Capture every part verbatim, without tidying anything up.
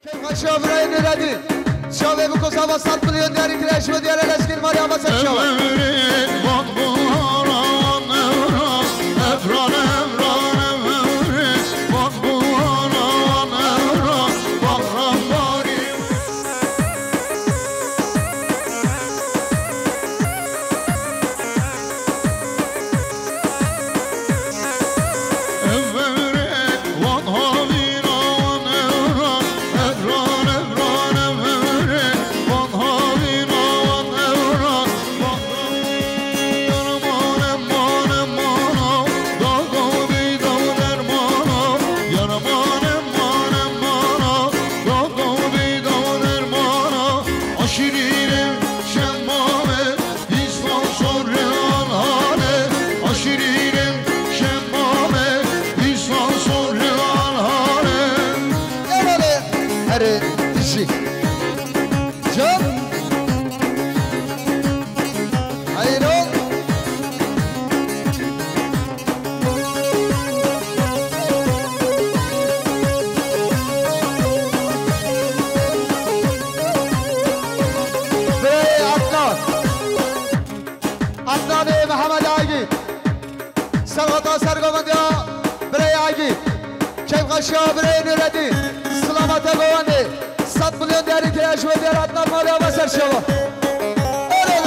Keyfxweşiya birayê Nûredîn. Çavê biko zava sed milyon diyarî kire, ji bo diyare leşkên malê ava ser çava. Şirîne şemmame, vîstan sorre alhane. A şirîne şemmame, vîstan sorre alhane. Erê, erê, dişî. Can. Hayro. Birayê Adnan. Adnanê Mihemed Agî. Serhata sergovendiya birayê Agî. Keyfxweşiya birayê Nûredîn. Silamata govendê. Sed milyon diyarî kire, ji bo diyar Adnan malê ava ser şeva. Erê.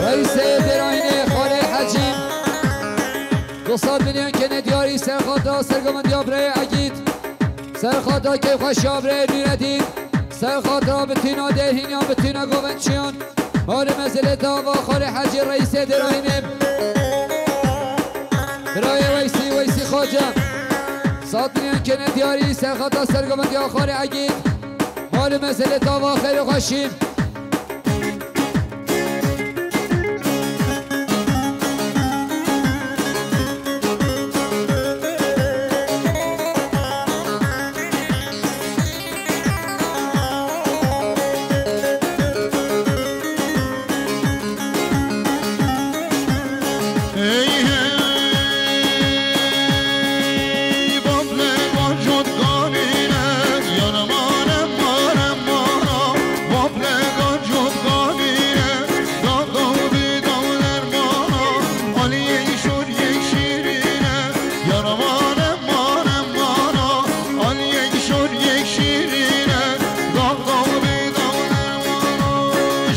Reîsê Dêrayînê Xalê Hecî. Du sed milyon kene diyarî serxata sergovendiya birayê Egîd. Serxata keyfxweşiya birayê Nûredîn. Serxata bitîna dêrhîniyan, bitîna govendçiyan. Malê mezelê dava Xalê Hecî, reîsê Dêrayînê. Birayê Weysî, Weysî Xoce. Sed milyon kene diyarî serxata sergovendiya Xalê Egîd. Malê mezelê dava xeyr û xweşî.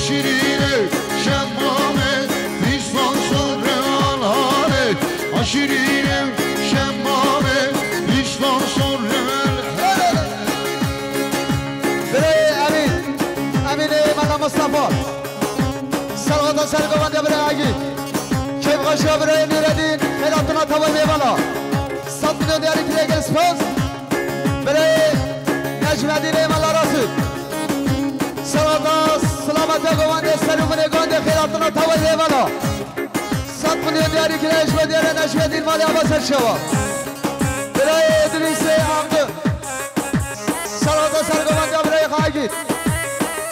Şirîne şemmame, vîstan sorre alhane. A şirîne şemmame, vîstan sorre alhane. Birayê Emîn, Emînê Mela Mustafa. Serhata sergovendiya birayê Agî. Keyfxweşiya birayê Nûredîn, xeyratina tawayê mêvala. Sed milyon diyarî kiriye, gelî spas. Birayê Necmedînê Mela Rasûd. Serhata silametiya govendê, ser û binê govendê, xeyratina tawayê mêvala. Sed milyon diyarî kire, ji bo diyare Necmedîn malê ava ser şeva. Birayê Idrîsê Avdi. Serhata sergovendiya birayê Xagît.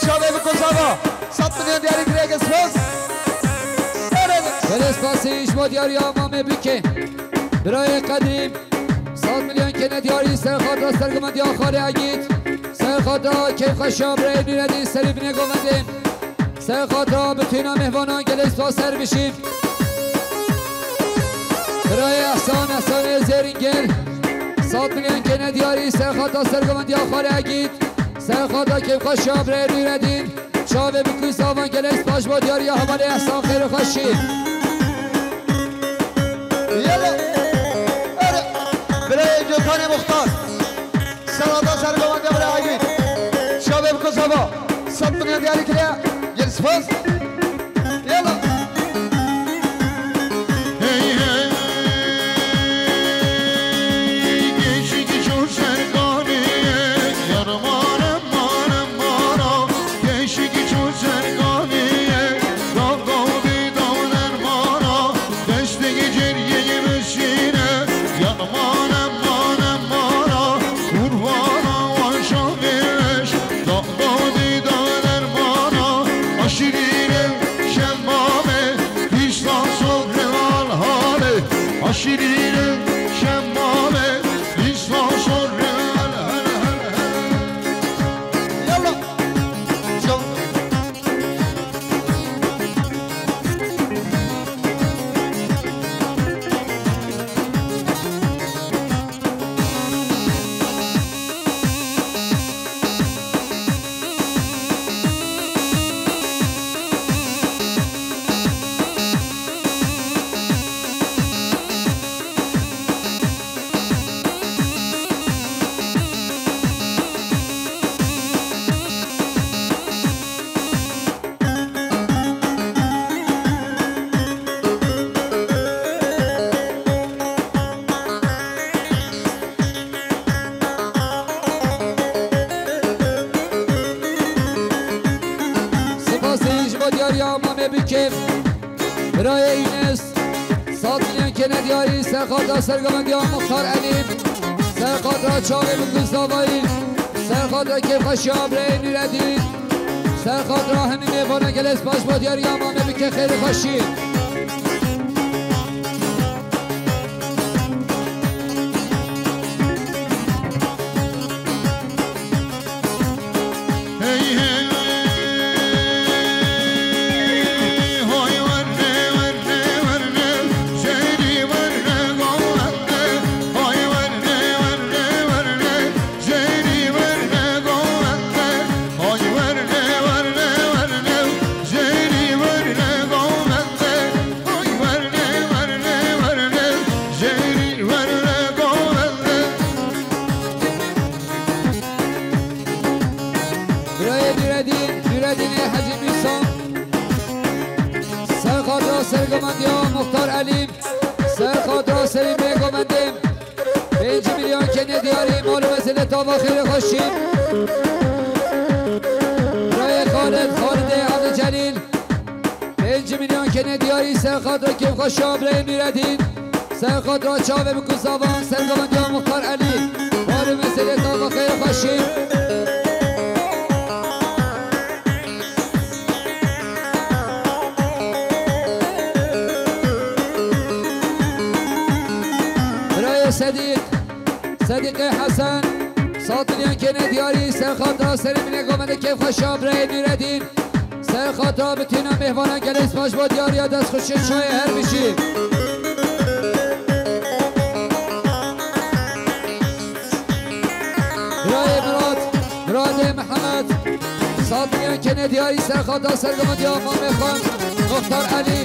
Çavê biko zava. Sed milyon diyarî kire, gelî spas. Erê. Gelî spasî ji bo diyariya Mamê Bikê. Birayê Qedrî. Sed milyon kene diyarî serxata sergovendiya Xalê Egîd. Serxata keyfxweşiya birayê Nûredîn, serî binê govendê. Serxata bitîna mêhvanan, gelê spas, ser bijî. Birayê Ehsan, Ehsanê Zêringel. Sed milyon kene diyarî serxata sergovendiya Xalê Egîd. Serxata keyfxweşiya birayê Nûredîn. Çavê biko zavan, gelê spas ji bo diyariya hevalê Ehsan, xeyr û xweşî. Yele. Erê. Birayê Gökhanê Muxtar. Serhata sergovendiya birayê Egîd. Çavê biko zava. Sed milyon diyarî kiriye. Gelî spas. Yala. Hey, hey, geçik ço serkanî, yar mane, mane, mara. Geçik ço serkanî, dav, dav, dî, dav, dermana. Destê ceriyê bişîne, yar mane, mane, mara. Qurbana wan şavê leş, dav, dav, dî, dav, Şirîne şemame, îsla şorre, hele, hele, hele, hele. Yalla. Can. Spasî ji bo diyariya mamê bi kêf. Birayê Înes, sed milyon kene diyarî, ser xatira sergovendiya Muxtar Elî, ser xatira çavê min Gulzavayî, ser xatira kêfxweşiya birayê Nûredîn, ser xatira hemî mêvana gelê spas bo diyariya mamê bike xêr û xweşî. Birayê Nûredîn, Nûredînê Hecî Mîsan. Ser xatira sergovendiya Muxtar Elî, ser xatira serî bê govendê. Pênc milyon kenê diyarî, mal û mezelê tava xêr û xweşî. Birayê Xalid, Xalidê Elî Celîl. Pênc milyon kenê diyarî, ser xatira kêfxweşiya birayê Nûredîn, ser xatira çavê min Gulzavan, sergovendiya Muxtar Elî. Mal û mezelê tava xêr û xweşî. Birayê Sedîq, Sedîqê Hesen, sed milyon kenê diyarî, ser xatira serê min ê govendê kêfxweşiya birayê Nûredîn. Ser xatira bitîna mêvana gelê spas bo diyariya destxweşê çayê her bijî. Birayê Murat, Muradê Mihemed, sed milyon kenê diyarî, ser xatira sergovendiya mamê xwe Muxtar Elî,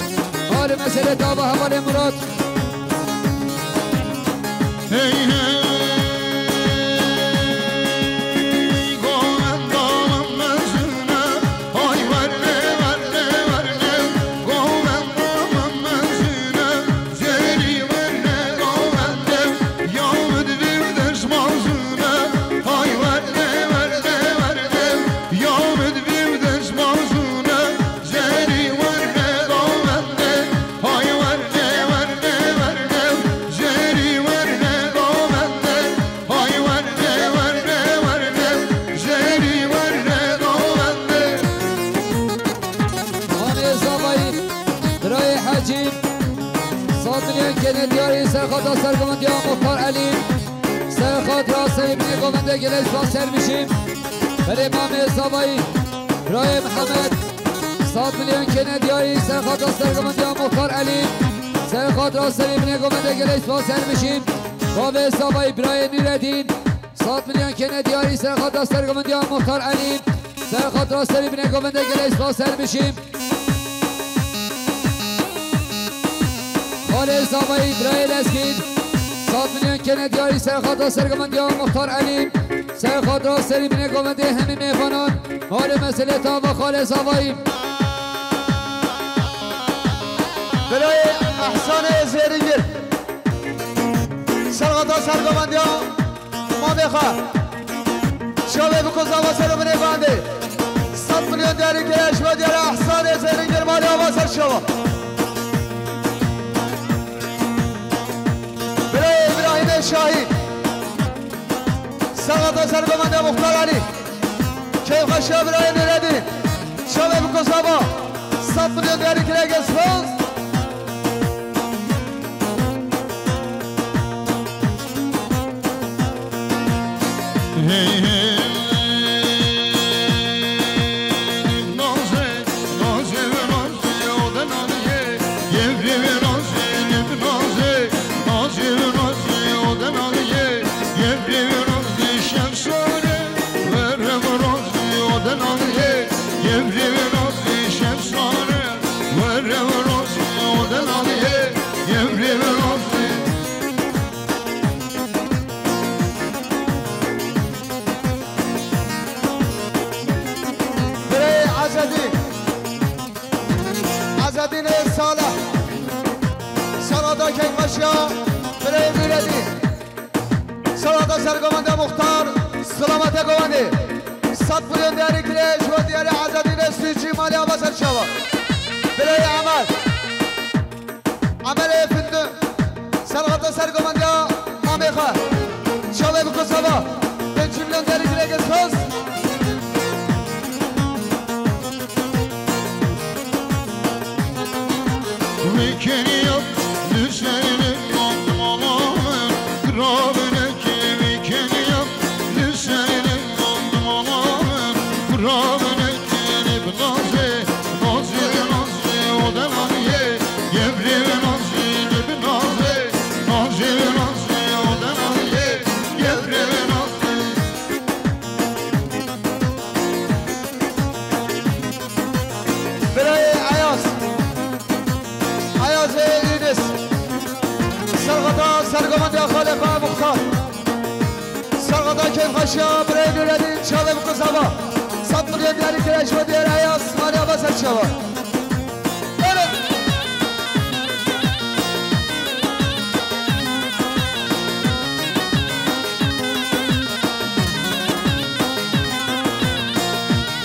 mal û mezelê tava hevalê Murat. Hey, hey, govenda mezine, hay werne, werne, werne, govenda mezine, zeri werne, govende, ya min divî dest mazine, hay werne, werne, werne, ya min divî dest mazine, zeri werne, govende, Hay werne, werne, werne, jerî werne, govende. Hay werne, werne, werne, jerî werne, govende. Mamê Zavayî, birayê Hecî, sed milyon kenê diyarî, ser xatira sergovendiya Muxtar Elî, ser xatira serê binê govende gelê spas ser bijî. Belê Mamê Zavayî, birayê Mihemed, Sed milyon kenê diyarî, ser xatira sergovendiya Muxtar Elî, ser xatira serê binê govende gelê spas ser bijî. Bavê Zavayî, birayê Nûredîn, sed milyon kenê diyarî, ser xatira sergovendiya Muxtar Elî, ser xatira serê binê govende gelê spas ser bijî. Xalê Zavayî, birayê Lezgîn, sed milyon kenê diyarî, ser xatira sergovendiya Muxtar Elî, ser xatira serê binê govendê hemî mêvanan. Malê meselê tava Xalê Zavayî. Birayê Ehsanê Zêringir. Ser xatira sergovendiya mamê xwe. Çavê biko zava ser û binê bandê. Sed milyon diyarî kire ji bo diyara Ehsanê Zêringir malê ava ser çava. Birayê Îbrahîmê Şahî. Ser xatira sergovendiya Muxtar Elî. Keyfxweşiya birayê Nûredîn. Çavê biko zava. Sed milyon diyarî kire gelê spas. Sergomendiya Muxtar, silametiya govendê. Sed milyon diyarî kire, ji bo diyarî Azadî Destûcî, malê ava ser çava. Birayê Emel. Emelê Findû. Serxata sergomendiya mamê xwe. Çavê bikû sava. Pênc milyon diyarî kire, kes xwest. Wî keniya li ser li kandimalan, rabinekê wî keniya li ser li kandimalan, rabinekê bi nazê, nazê, nazê, o delaliyê, gevrê nazê, bi nazê, nazê, nazê, o delaliyê, gevrê nazê. Birayê Eyaz. Eyazê Yûnis. Serxata sergomendiya xalê xwe Muxtar. Serxata kêfxweşiya birayê Nûredîn çavê bikû sava. Sed milyon diyarî kire ji bo diyarê Eyaz, malê ava ser çava.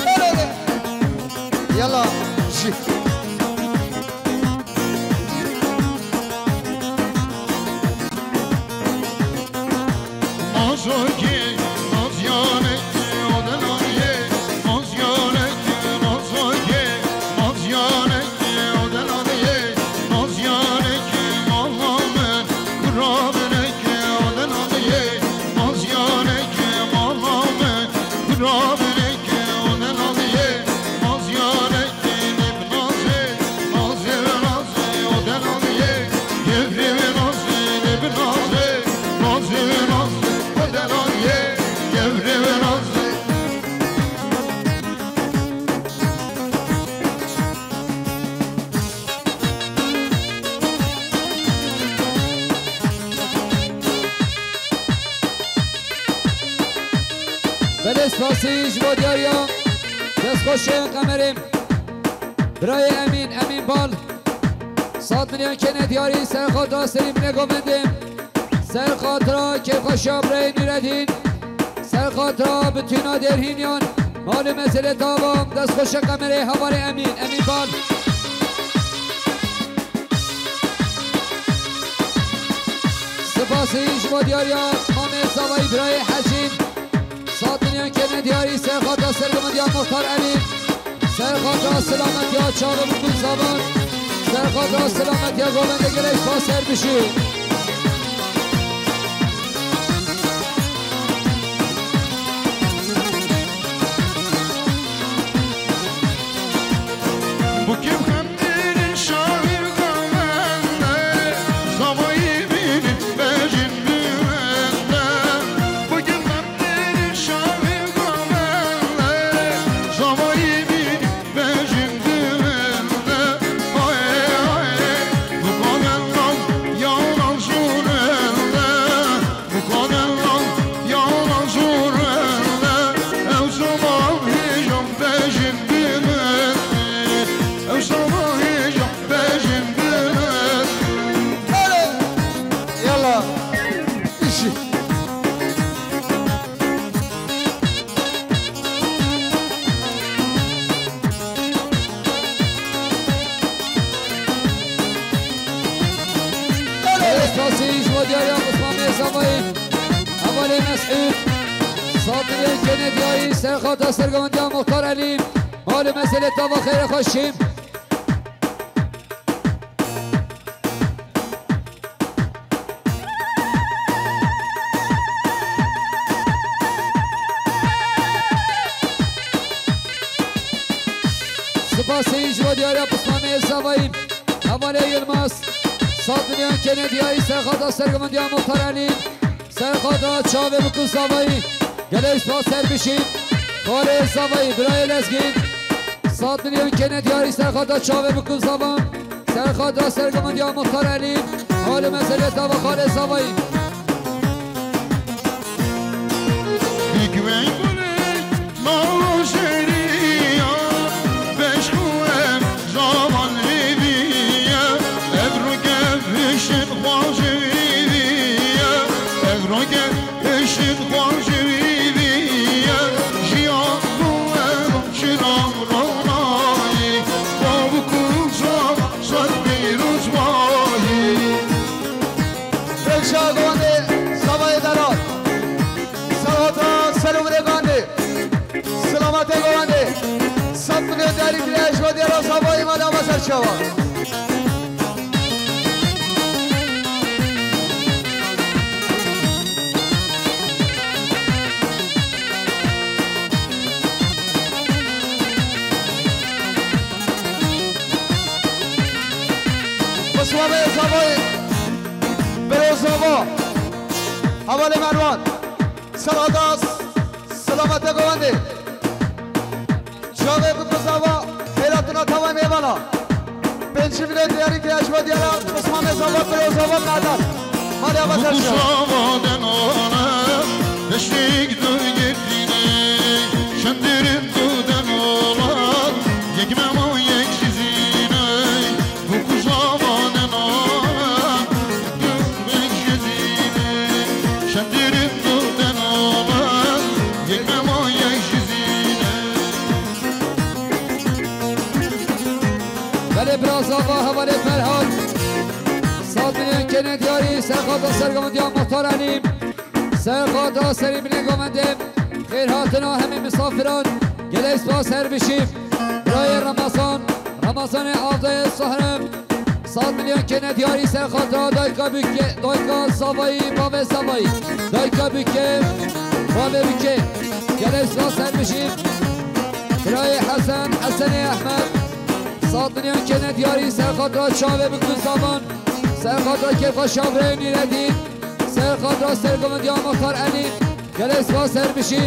Buyurun. Yala. Şi. Nazokê, nazyanekê, o delaliyê, nazyanekê, nazokê, nazyanekê, o delaliyê, nazyanekê, mala min, kurabinekê, o delaliyê, nazyanekê, mala min, kurabinekê, o delaliyê, nazyanekê, ne bi nazê, nazê, nazê, o delaliyê, gevrê nazê, ne bi nazê, nazê, nazê, o delaliyê, gevrê nazê. Belê spasî ji bo diyariya destxweşê Qemerê. Birayê Emîn, Emîn Bal. Sed milyon kene diyarî ser xatira Selîmînê Govendê. Ser xatira kêfxweşiya birayê Nûredîn. Ser xatira bitûna Dêrhîniyan. Mal û mezelê tawa destxweşê Qemerê hevalê Emîn, Emîn Bal. Spasî ji bo diyariya mamê zavayî birayê Hecî. Sed milyon kene diyarî ser xata sergomendiya Muxtar Elî. Ser xata selametiya çavê bikû zavan. Ser xata selametiya govendê gelek paser bişî. Bu kim xemdînin şavîr govende, zavayî bînin bejin bimende. Bu kim xemdînin şavîr govende, zavayî bînin bejin bimende. Ay, ay, bu kaderan yalan şûnende. Bu kaderan yalan şûnende. Ew zaman hêjan bejin bimende. Ew zaman hêjan bejin bimende. Yala. Işi. Belê spasî ji bo diyariya Osman Bey Zavayî. Hevalê Mesûd. Sed milyon kene diyarî ser xata sergomendiya Muxtar Elî. Mal û mezelê tava xêrê xweşî. Spasî ji bo diyariya pismamê Zavayî. Hevalê Yilmaz. Sed milyon kene diyarî ser xata sergomendiya Muxtar Elî. Ser xata çavê bikû Zavayî. Gelek spas ser bişî. Xalê Zavayî, birayê Lezgîn. Sed milyon kene diyarî ser xata çavê bikû Zavan. Ser xata sergomendiya Muxtar Elî. Mal û mezelê tava xalê Zavayî. Bigwey gulê mala jêriya, beşxû ev zaman hêviye. Ev roke hişin xwajê hêviye. Ev roke hişin Zavayê, Zavayê, Bero Zava, hevalê Merwan, Seladas, selamete govendê. Çavê biko Zava, xêratina tava mêvana. Pêncî milyon diyarî ke eşba diyara, Osmanê Zava, Bero Zava, Merdar. Malê ava ser şa. Belê bira Zava, hevalê Ferhat. Sed milyon kene diyarî, ser xata sergovendiya Muxtar Elî. Ser xata serî binê govendê. Xêr hatina hemî misafiran. Gelek spas her bişî. Birayê Ramazan, Ramazanê Avdayê Sahre. Sed milyon kene diyarî ser xatra dayka Bûke, dayka Zavayî, bavê Zavayî. Dayka Bûke, bavê Bûke. Gelek spas ser bişî. Birayê Hesen, Hesenê Ehmed. Sed milyon kene diyarî ser xatra çavê biko Zavan. Ser xatra kêfa şavreyê Nîredîn. Ser xatra sergovendiya Muxtar Elî. Gelek spas ser bişî.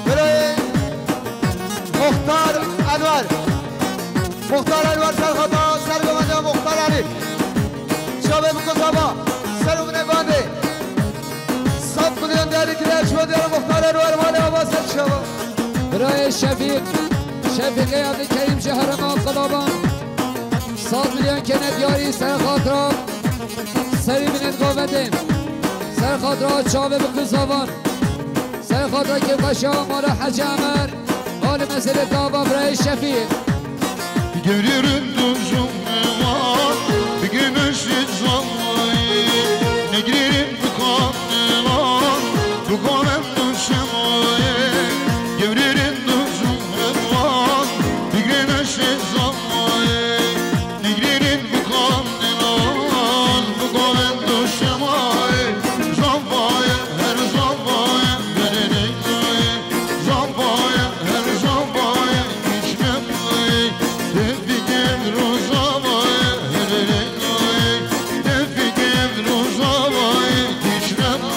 Birayê Muxtar Enwer. Muxtar Enwer ser xata sergovendiya Muxtar Elî. Çavê biko Zava, ser û binê bandê. Sed milyon diyarî kiriye, çiwa diyara Muxtar Enwer, malê ava ser şa. Birayê Şefîq, Şefîqê Evdîkerîm ji herêma Qilaban. Sed milyon kene diyarî ser xatra serî binê govendê. Ser xatra çavê biko Zavan. Ser xatra kêfxweşa mala Hecî Emer. Malê meselê tava birayê Şefîq. Gevrerin dozum var, bir güneşli zamanı. Ne girerim bu kanına, bu kalemden şemayı. Gevrerin dozum var, bir güneşli zamanı. Ne girerim bu kanına, bu kalemden şemayı. Zavayı, her zavayı, verelim. Zavayı, her zavayı, hiç memnun. Tevfik Ebru zavayı, her zavayı. Tevfik Ebru zavayı, hiç memnun.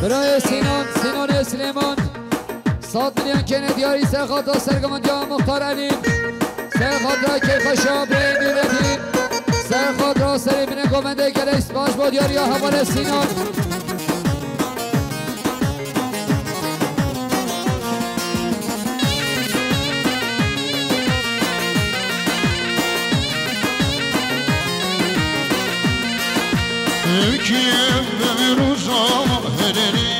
Birayê Sînan, Sînanê Silêman, sed milyon kene diyarî ser xatra sergovendiya Muxtar Elî, ser xatra kêfxweşa birayê Nûredîn, ser xatra serê binê govendê gelek spas bo diyariya hevalê Sînan. Ev kî ye Emrûza, hererî,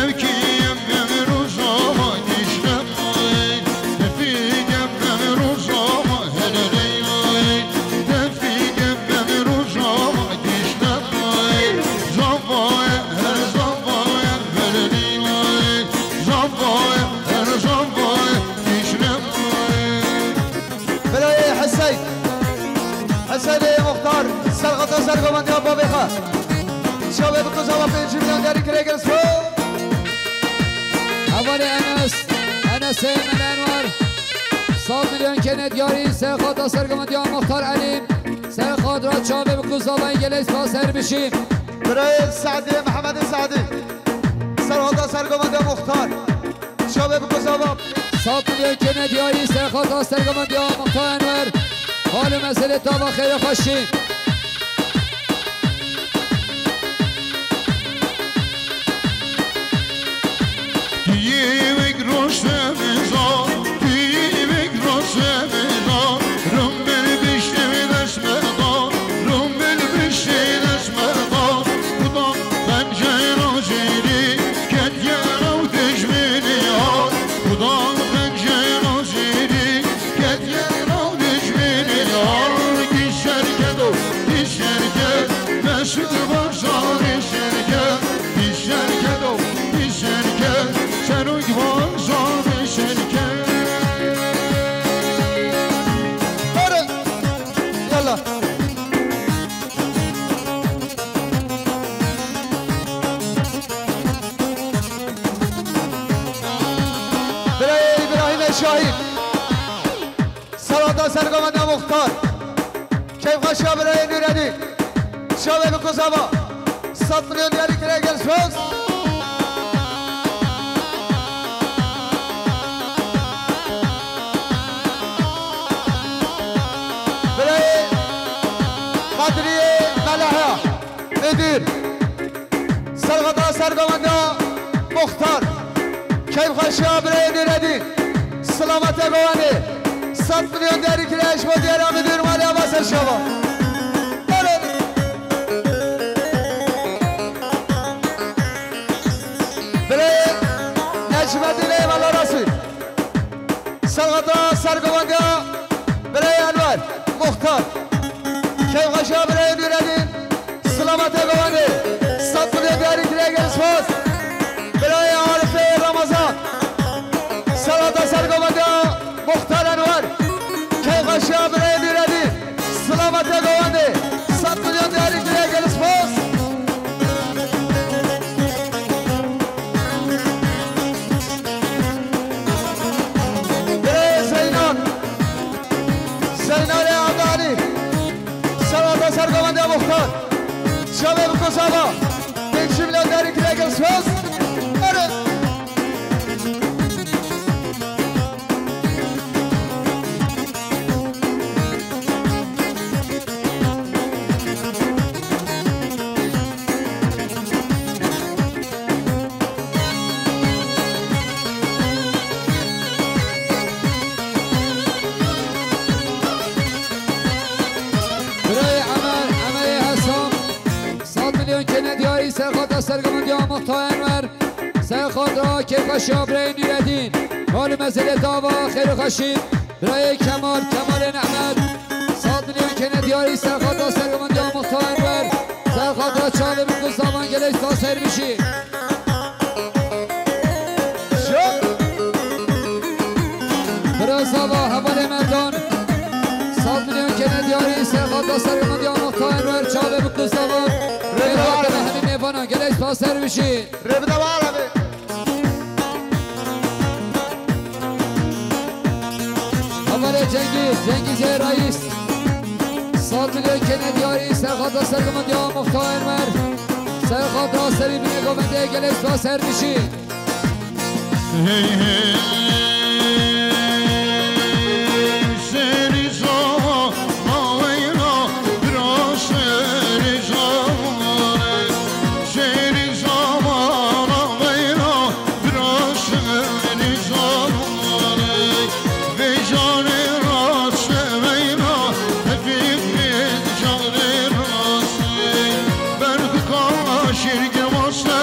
ev kî ye Emrûza, dişlem. Birayê Hesey. Hesey bê Muxtar. Serxata sergovendiya bavê xwe. Şavê biko zava pêncî milyon derî kirê gir. Hevalê Enes, Enesê Melen var. Sed milyon kene diyarî, ser xata sergovendiya Muxtar Elî, ser xatra çavê biko zavayê gelek spas her bişî. Birayê Se'dî, Mehemedê Se'dî, ser xata sergovendiya Muxtar, çavê biko zava. Sed milyon kene diyarî, ser xata sergovendiya Muxtar Enwer. Hal û meselê tava xêr û xweşî. Diyevek roşemiza, diyevek roşemiza, rumbel biştevî deşmeda, rumbel biştevî deşmeda, bu da pencera jêrî, ketiye raw dijminî ya, bu da pencera jêrî, ketiye raw dijminî. Şahîn. Salata sergovendiya Muxtar. Keyfxweşiya birayê Nûredîn. Çavê bi kuzava. Sed milyon diyarî kire gel söz. Birayê Qadriyê Meleha. Müdür. Serxata sergovendiya Muxtar. Keyfxweşiya birayê Nûredîn. Silamete govendê. Sed milyon diyarî kire ji bo diyara müdür malê ava ser şava. Erê. Birayê Necmetînê Melarasî. Serxata sergovendiya birayê Enwer Muxtar. Keyfxweşiya birayê Nûredîn. Silamete govendê. Sed milyon diyarî kire gel spas. Birayê Arifê Ramazan. Serxata sergovendiya Muxtar Enwer. Keyfxweşiya birayê Nûredîn. Silamete govendê. Sed milyon diyarî kire gel spas. Birayê Zeynan. Zeynalê Adalî. Serxata sergovendiya Muxtar. Çavê bi kuzava. Pêncî milyon diyarî kire gel spas. Erê. Birayê Emer, Emerê Hesam, sed milyon kene diyarî serxata sergovendiya Muxtar Enwer. Serxata keyfxweşiya birayê Nûredîn. Malû mezelê dava xêr û xweşî. Birayê Kemal, Kemalê Nehmet. Sed milyon kene diyarî serxata sergovendiya Muxtar Enwer. Serxata çavê bi kuzavan gelek spas ser bijî. Bira zava hevalê Merdan. Sed milyon kene diyarî serxata sergovendiya Muxtar Enwer çavê bi kuzavan. Rêvana hemî mêvana gelek spas ser bijî. Rê bide wala be. Hevalê Cengiz, Cengizê Reis. Sed milyon kene diyarî serxata sergovendiya Muxtar Enwer. Serxata serî binê govendê gelek spas ser bijî. Hey, hey, serî zava naveyna, bira serî zava. Şêrî zamana veyna, bira şêrî zamanê. Vê canê raştê veyna, hevî vê canê raştê. Berxuka şêrgê vaştê,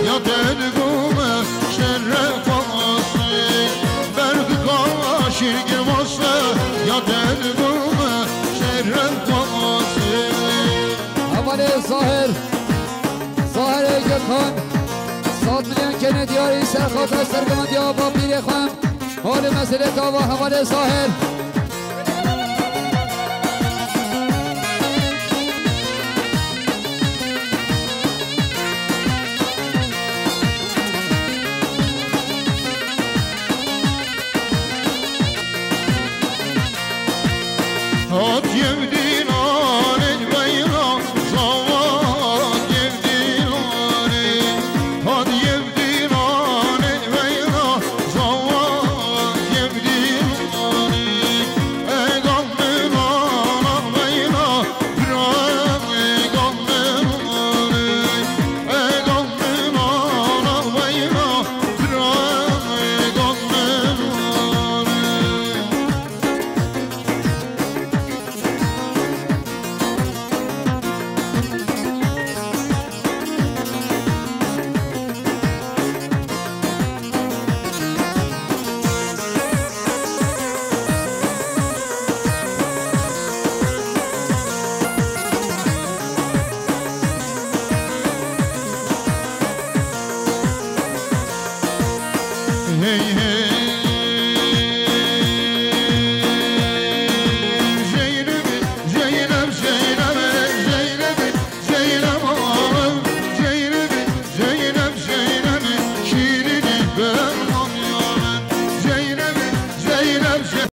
ya te digome şeref vaştê. Berxuka şêrgê vaştê, ya te digome şeref vaştê. Hevalê Zahir. Zahirê Gökhan, sed milyon kene diyarî serxata sergovendiya bapîrê xwe. Malê mezelê dava hevalê Zahir. Hat yevdi